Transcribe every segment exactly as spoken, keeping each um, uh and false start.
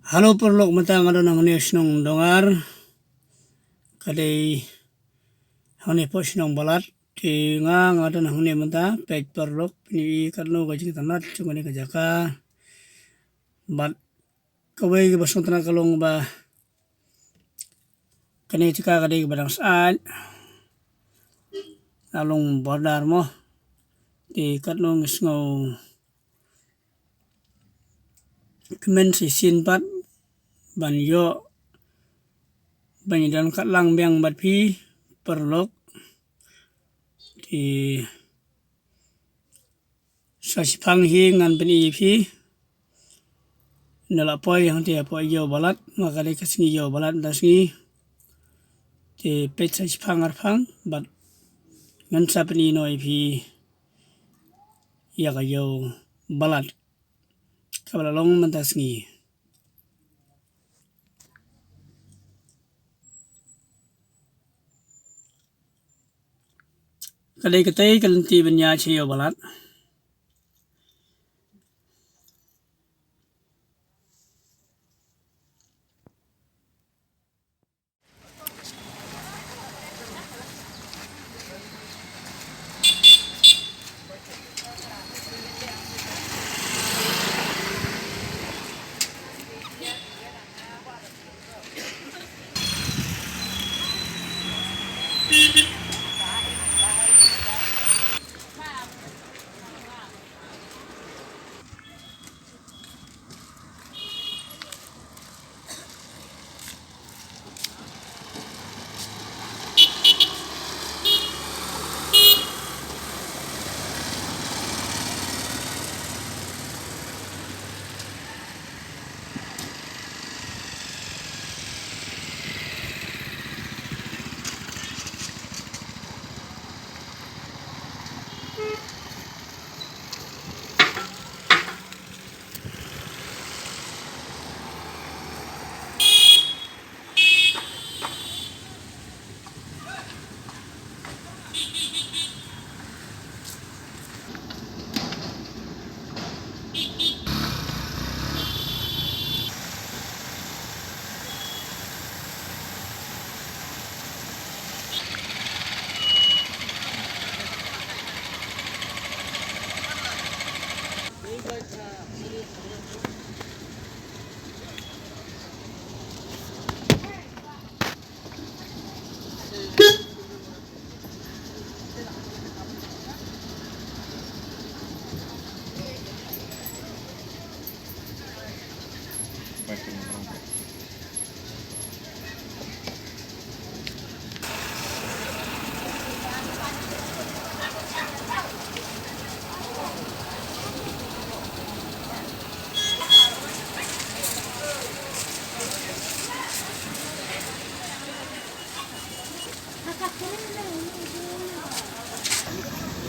Hello paralok, mynta nga don hangne shnong Dongar. Ka dei hangne hapoh shnong Balat. Te nga, nga don hangne mynta, peit paralok, phin ïohi katno ka jingtynat jong kane ka jaka. Bad kawei kaba sngewtynnat ka long ba kane ka jaka ka dei kaba dang syaid. Ka long border mo. Te katno ngi sngew kmen shisien pat ban ïoh ban ïadon katlang biang bad phi paralok. Te sa shiphang hi ngan pyni ïa phi. Nda la poi hangtei hapoh ïew Balat, ma ka dei ka sngi ïew Balat da sngi. Te peit sa shiphang arphang bad ngan sa pyni noh ïa phi ïa ka ïew Balat kaba la long mynta sngi. Ka dei katei ka lynti ban ïaid sha ïew Balat.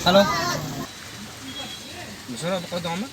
Hello. Masuk apa kau dong, Mak?